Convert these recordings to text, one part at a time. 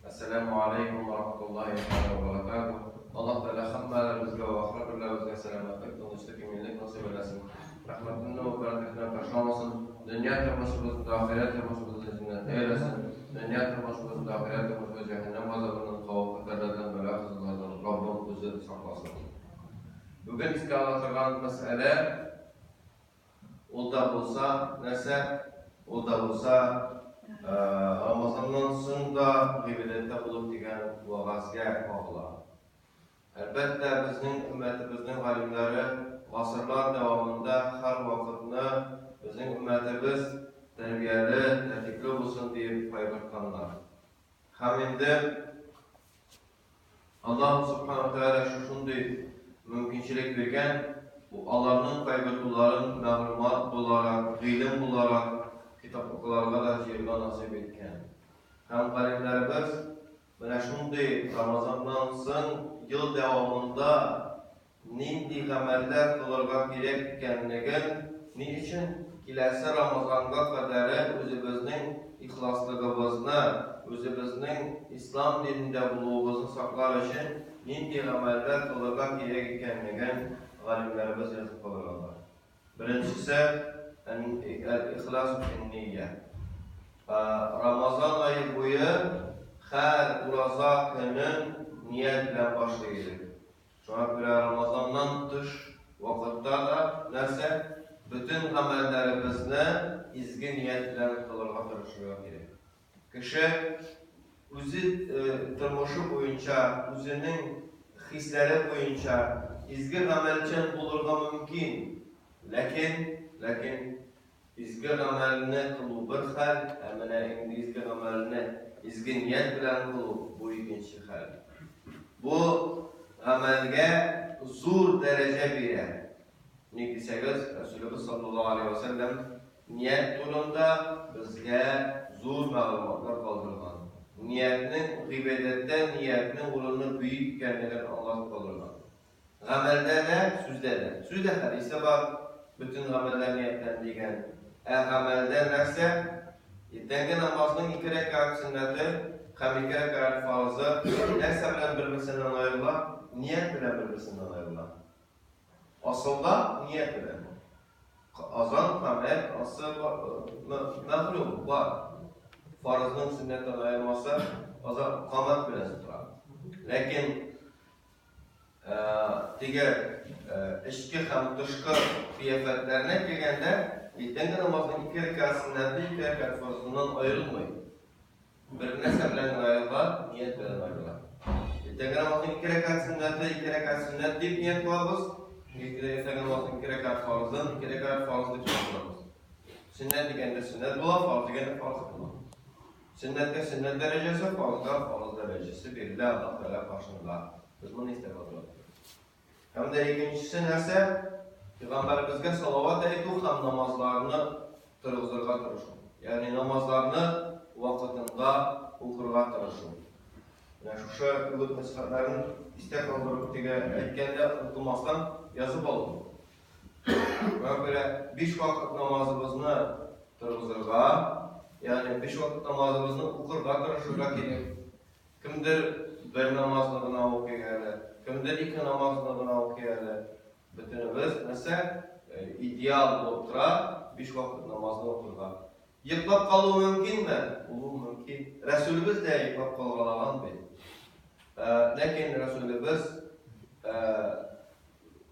Әссәләмү алейкум ва рахматуллаһи ва баракатуһ. Аллаһ Тәгалә һәммәләребезгә вә ахирәтләребезгә сәламәтлек, тынычлык, иминлек насыйп әйләсен. Рәхмәтеннән вә бәрәкәтеннән ташламасын. Дөнья тормышыбызны да, ахирәт тормышыбызны да җәннәткә әйләсен. Дөнья тормышыбызны да, ахирәт тормышыбызны җәһәннәм газабыннан, хәвеф-хәтәрләрдән, бәла-казалардан Раббым үзе сакласын. Бүген искә ала торган мәсьәлә Ул да булса, нәрсә? Ул да булса, Рамазаннан соң да гыйбадәттә булып дигән вәгазьгә кагыла. Әлбәттә, безнең өммәтебезнең галимнәре гасырлар дәвамында һәрвакытны безнең өммәтебез тәрбияле, тәртипле булсын диеп кайгыртканнар. Һәм инде Аллаһу Субхану ва Тәгалә шушындый мөмкинчелек биргән, аларның кайгыртуларын мәгълүмат буларак, гыйлем буларак китаплыкларга да җыярга насыйп иткән. Һәм галимнәребез менә шундый Рамазаннан соң ел дәвамында нинди гамәлләр кылырга кирәк икәнлеген, ни өчен киләсе Рамазанга кадәре үзебезнең ихласлыгыбызны, үзебезнең ислам динендә булуыбызны саклар өчен нинди гамәлләр кылырга кирәк икәнлеген галимнәребез язып калдырганнар. Беренчесе, әл-ихласу фин-нийя. Рамазан ае буе һәр ураза көнен ният белән башлый идек. Шуңа күрә Рамазаннан тыш вакытта да нәрсә? Бөтен гамәлләребезне изге ният белән кылырга тырышырга кирәк. Кеше үзе тормышы буенча, үзенең хисләре буенча изге гамәлчән булырга мөмкин. Ләкин, ләкин Изге гамәлне кылу бер хәл, ә менә инде изге гамәлне изге ният белән кылу, бу икенче хәл. Бу гамәлгә зур дәрәҗә бирә. Ник дисәгез, Рәсүлебез саллаллаһу алейһи ва сәлләм ният турында безгә зур мәгълүматлар калдырган. Ниятнең, гыйбадәттә ниятнең урыны бөек икәнлеген аңлатып калдырган. Гамәлдә дә, сүздә дә. Сүздә хәдисе бар, бөтен гамәлләр ниятлән дигән. Ә гамәлдә нәрсә? Иртәнге намазның ике рәкәгать сөннәте һәм ике рәкәгать фарызы нәрсә белән бер-берсеннән аерыла? Ният белән бер-берсеннән аерыла. Асылда ният белән. Азан, камәт, асы мәгълүм, бар. Фарызның сөннәттән аермасы азан, камәт белән тора. Ләкин Теге эчке һәм тышкы кыяфәтләренә килгәндә, иртәнге намазның ике рәкәгать сөннәте ике рәкәгать фарызыннан аерылмый. Бер нәрсә белән генә аерыла, ният белән аерыла. Иртәнге намазның ике рәкәгать сөннәте, ике рәкәгать сөннәт дип ният кылабыз. Иртәнге намазның ике рәкәгать фарызын, ике рәкәгать фарыз дип ният кылабыз. Сөннәт дигәндә сөннәт була, фарыз дигәндә фарыз була. Сөннәткә сөннәт дәрәҗәсе, фарызга фарыз дәрәҗәсе бирелә Аллаһ Тәгалә каршында. Без моны истә калдырырга тиеш. Һәм дә икенчесе нәрсә? Пәйгамбәребезгә салават әйтү һәм намазларны торгызырга тырышу. Ягъни намазларны вакытында укырга тырышу. Менә шушы үгет нәсихәтләрен истә калдырып, теге әйткәндә онытылмастан язып алу. Шуңа күрә биш вакыт намазыбызны торгызырга, ягъни биш вакыт намазыбызны укырга тырышырга кирәк. Кемдер бер намазны гына укый әле, кемдер ике намазны гына укый әле. Бөтенебез нәрсә? Э, идеал булып тора биш вакыт намазны укырга. Йоклап калу мөмкинме? Булу мөмкин. Рәсүлебез дә йоклап калгалаган бит. Э, ләкин Рәсүлебез э,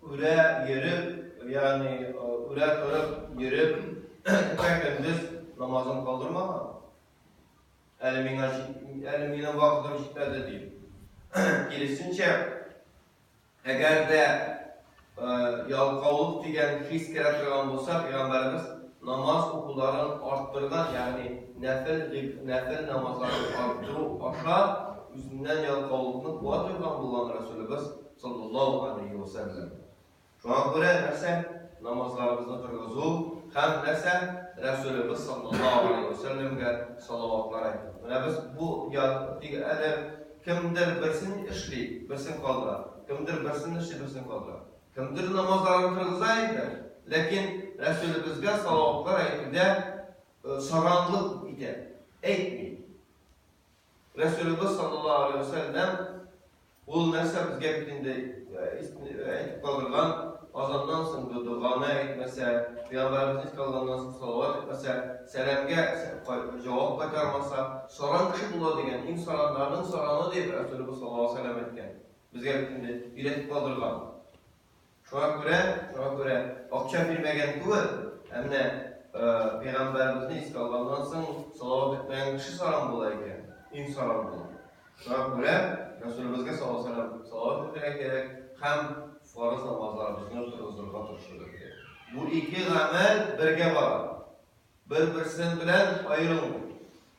үрә йөреп, ягъни үрә торып йөреп, көпә-көндез намазын калдырмаган. Әле миңа әле минем вакытым җитмәде дип. Киресенчә, әгәр дә ялкаулык дигән хис керә торган булса, пәйгамбәребез намаз укуларын арттырган, ягъни нәфел нәфел намазларын арттыру аша үзеннән ялкаулыкны куа торган булган Рәсүлебез Саллаллаһу алейһи вә сәлләм. Шуңа күрә нәрсә? Намазларыбызны торгызу һәм нәрсә? Рәсүлебез саллаллаһу алейһи вә сәлләмгә салаватлар әйтү. Менә без бу тик әле кемдер берсен эшли, берсен калдыра. Кемдер берсен эшли, берсен калдыра. Кемдер намазларын торгыза инде, ләкин Рәсүлебезгә салаватлар әйтүдә саранлык итә, әйтми. Рәсүлебез саллаллаһу алейһи ва сәлләм ул нәрсә безгә бит инде әйтеп калдырган, азаннан соң доганы әйтмәсә, пәйгамбәребезне искә алганнан соң салават әйтмәсә, сәламгә җавап кайтармаса, саран кеше була дигән, иң сараннарның сараны дип Рәсүлебез саллаллаһу алейһи ва сәлләм әйткән. Безгә бит инде өйрәтеп калдырган. Шуңа күрә, шуңа күрә акча бирмәгән түгел, ә менә пәйгамбәребезне искә алганнан соң салават әйтмәгән кеше саран була икән, иң саран була. Шуңа күрә Рәсүлебезгә саллаллаһу алейһи ва сәлләм салават әйтергә кирәк һәм фарыз намазларыбызны торгызырга тырышырга кирәк. Бу ике гамәл бергә бара. Бер-берсен белән аерылмый.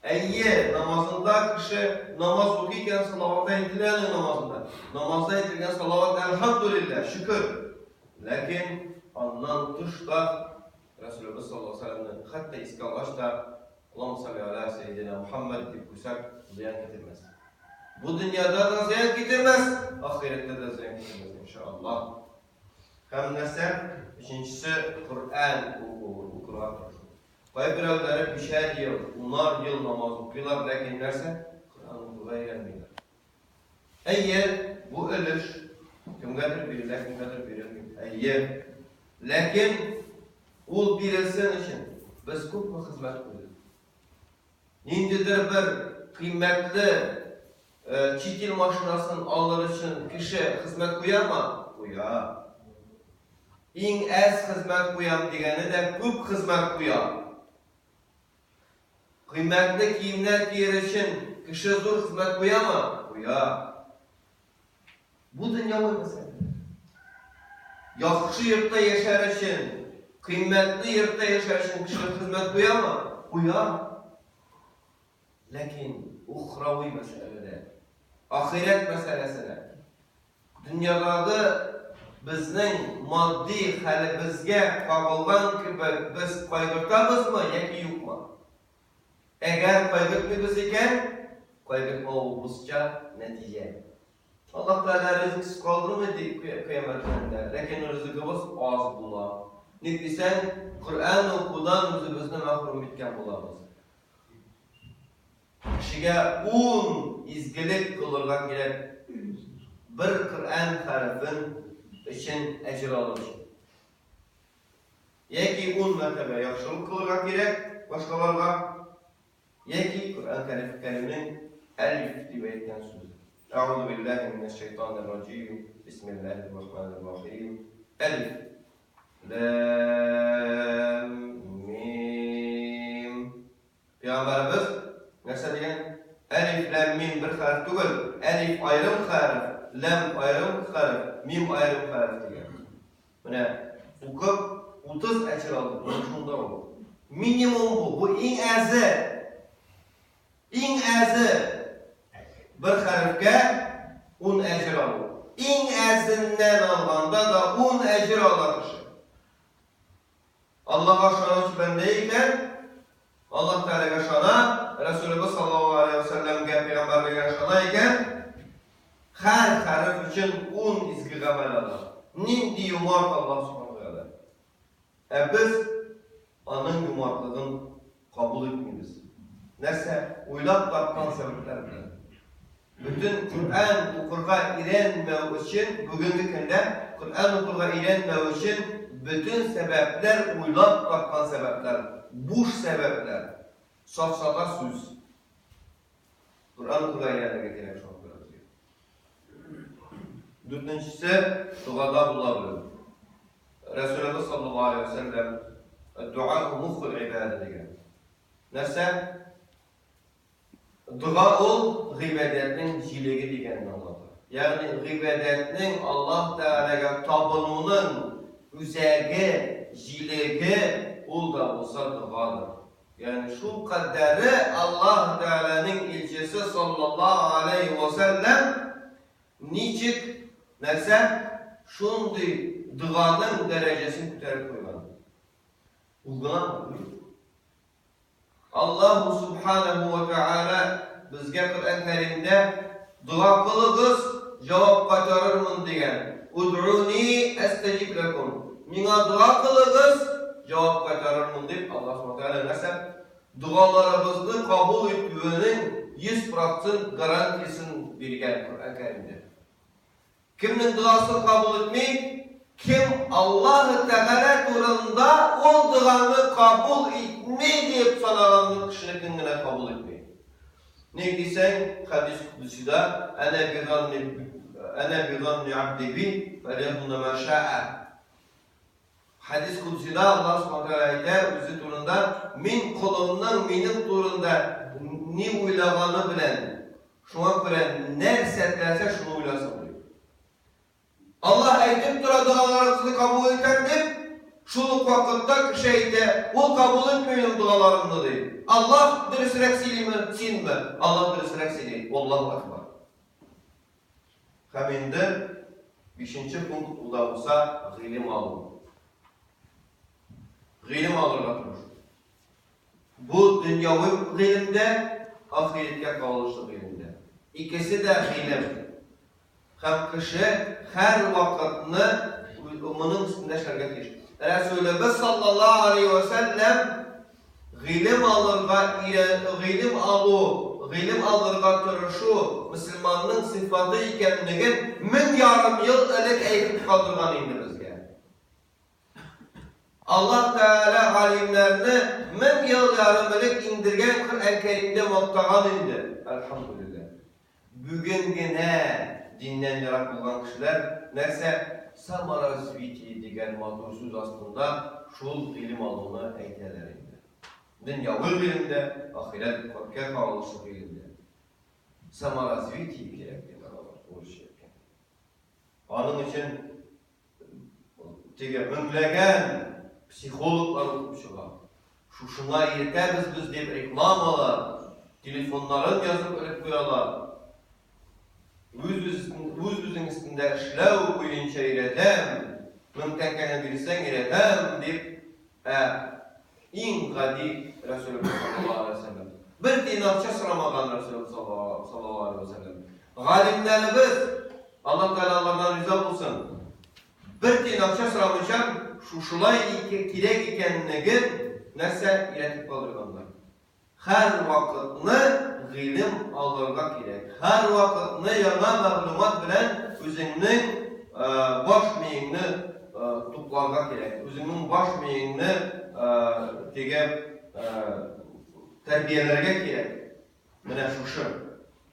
Әйе, намазында кеше намаз укый икән, салават әйтелә аның намазында. Намазда әйтелгән салават, әлхәмдүлилләһ, шөкер. Ләкин аннан тыш та Рәсүлебез саллаллаһу алейһи ва сәлләмне хәтта искә алгач та, Аллаһумма салли аля сәйдина Мухаммад дип куйсак, зыян китермәс. Бу дөньяда да зыян китермәс, ахирәттә дә зыян китермәс, иншаллаһ. Һәм нәрсә? Өченчесе, Коръән уку, укырга тырышу. Кайберәүләре бишәр ел, унар ел намаз укыйлар, ләкин нәрсә? Коръән укырга өйрәнмиләр. Әйе, бу өлеш кемгәдер бирелә, кемгәдер бирелми. Әйе. Ләкин ул бирелсен өчен без күпме хезмәт куйдык. Ниндидер бер кыйммәтле чит ил машинасын алыр өчен кеше хезмәт куямы? Куя. Иң әз хезмәт куям дигәне дә күп хезмәт куя. Кыйммәтле киемнәр киер өчен кеше зур хезмәт куямы? Куя. Бу дөньяви мәсьәләләр. Яхшы йортта яшәр өчен, кыйммәтле йортта яшәр өчен кеше хезмәт куямы? Куя. Ләкин ухрави мәсьәләдә, ахирәт мәсьәләсенә, дөньядагы безнең матди хәлебезгә кагылган кебек без кайгыртабызмы яки юкмы? Әгәр кайгыртмыйбыз икән, кайгыртмавыбызча нәтиҗә. Аллаһ Тәгалә ризыксыз калдырмый ди кыямәт көнендә, ләкин ризыгыбыз аз була. Ник дисәң, Коръән укудан үзебезне мәхрүм иткән булабыз. Кешегә ун изгелек кылырга кирәк бер Коръән хәрефен өчен әҗер алыр өчен. Яки ун мәртәбә яхшылык кылырга кирәк башкаларга, яки Коръән Кәримнең Әлиф дип әйткән сүзе. Әгъузу биллаһи минәш шайтанир раҗим. Бисмиллаһир рахманир рахим. Әлиф. Ләм мим. Пәйгамбәребез нәрсә дигән? Әлиф, ләм, мим бер хәреф түгел. Әлиф аерым хәреф, ләм аерым хәреф, мим аерым хәреф дигән. Менә укып 30 әҗер алдым. Менә шунда ул. Минимум бу. Бу иң әзе. Иң әзе. Бер хәрефкә 10 әҗер алу. Иң әзеннән алганда да 10 әҗер ала кеше. Аллаһка ышанучы бәндә икән, Аллаһ Тәгаләгә ышана, Рәсүлебез саллаллаһу алейһи ва сәлләмгә пәйгамбәрлегенә ышана икән, һәр хәреф өчен ун изге гамәл ала. Нинди юмарт Аллаһ Субхану Тәгалә. Ә без аның юмартлыгын кабул итмибез. Нәрсә? Уйлап тапкан сәбәпләр белән. Бөтен Коръән укырга өйрәнмәү өчен, бүгенге көндә Коръән укырга өйрәнмәү өчен бөтен сәбәпләр уйлап тапкан сәбәпләр, буш сәбәпләр, сафсата сүз. Коръән укырга өйрәнергә кирәк шуңа күрә безгә. Дүртенчесе, догада була белү. Рәсүлебез саллаллаһу алейһи ва сәлләм Дуа мухул ибадә дигән. Нәрсә? Дога ул гыйбадәтнең җилеге дигәнне аңлата. Ягъни гыйбадәтнең Аллаһ Тәгаләгә табынуның үзәге, җилеге ул да булса догадыр. Ягъни шул кадәре Аллаһ Тәгаләнең илчесе саллаллаһу алейһи ва сәлләм ничек, нәрсә, шундый доганың дәрәҗәсен күтәреп куйган. Ул гынамы? Юк. Аллаһу Субханаһу ва Тәгалә безгә Коръән Кәримдә дога кылыгыз, җавап кайтарырмын дигән. Удъуни әстәҗиб ләкум. Миңа дога кылыгыз, җавап кайтарырмын дип Аллаһ Субханаһу ва Тәгалә нәрсә? Догаларыбызны кабул итүенең 100% гарантиясен биргән Коръән Кәримдә. Кемнең догасын кабул итми? Кем Аллаһы Тәгалә турында ул доганы кабул итми диеп санаганның кешенекен генә кабул итми. Ник дисәң, хәдис кудсида, Әнә бизанни әнә бизанни абди би, фәльязунна ма ша'а. Хәдис кудсида Аллаһ Субхану Тәгалә әйтә үзе турында, Мин колымның минем турында ни уйлаганы белән, шуңа күрә нәрсә теләсә шуны уйласын, ди. Аллаһ әйтеп тора, догаларыгызны кабул итәм дип, шул ук вакытта кеше әйтә, ул кабул итми минем догаларымны, ди. Аллаһ дөресрәк сөйлиме, синме? Аллаһ дөресрәк сөйли. Валлаһу әкбар. Һәм инде бишенче пункт ул да булса гыйлем алу. Гыйлем алырга тырыш. Бу дөньяви гыйлемдә, ахирәткә кагылышлы гыйлемдә. Икесе дә гыйлем. Һәм кеше һәрвакытны моның өстендә эшләргә тиеш. Рәсүлебез саллаллаһу алейһи вә сәлләм гыйлем алырга гыйлем алу, гыйлем алырга тырышу мөселманның сыйфаты икәнлеген 1500 ел элек әйтеп калдырган инде безгә. Аллаһ Тәгалә галимнәрне 1500 ел элек иңдергән Коръән Кәримдә мактаган инде. Әлхәмдүлилләһ. Бүген генә диннән ерак булган кешеләр нәрсә саморазвитие дигән матур сүз астында шул гыйлем алуны әйтәләр инде. Дөньяви гыйлем дә, ахирәткә кагылышлы гыйлем дә. Саморазвитие кирәк дип алар урысча әйткәндә. Аның өчен теге меңләгән психологлар укып чыга. Шушыңа иретәбез без дип рекламалар, телефоннарын язып элеп куялар. Үз-үзең өстендә эшләү буенча өйрәтәм, мең тәңкәне бирсәң өйрәтәм дип, ә иң гади Рәсүлебез саллаллаһу алейһи ва сәлләм. Бер тиен акча сорамаган Рәсүлебез саллаллаһу алейһи ва сәлләм. Галимнәребез, Аллаһ Тәгалә алардан риза булсын, бер тиен акча сорамыйча шушылай кирәк икәнлеген нәрсә өйрәтеп калдырганнар. Һәрвакытны гыйлем алырга кирәк. Һәрвакытны яңа мәгълүмат белән үзеңнең баш миеңне тупларга кирәк. Үзеңнең баш миеңне теге тәрбияләргә кирәк. Менә шушы.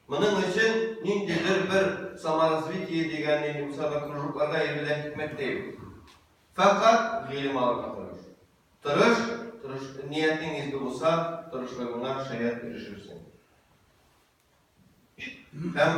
Моның өчен ниндидер бер саморазвитие дигән нинди булса да кружокларга йөрүдән хикмәт тә юк. Фәкать гыйлем алырга тырыш. Тырыш, тырыш, ниятең изге булса, тырышлыгыңа шаять ирешерсең. Һәм.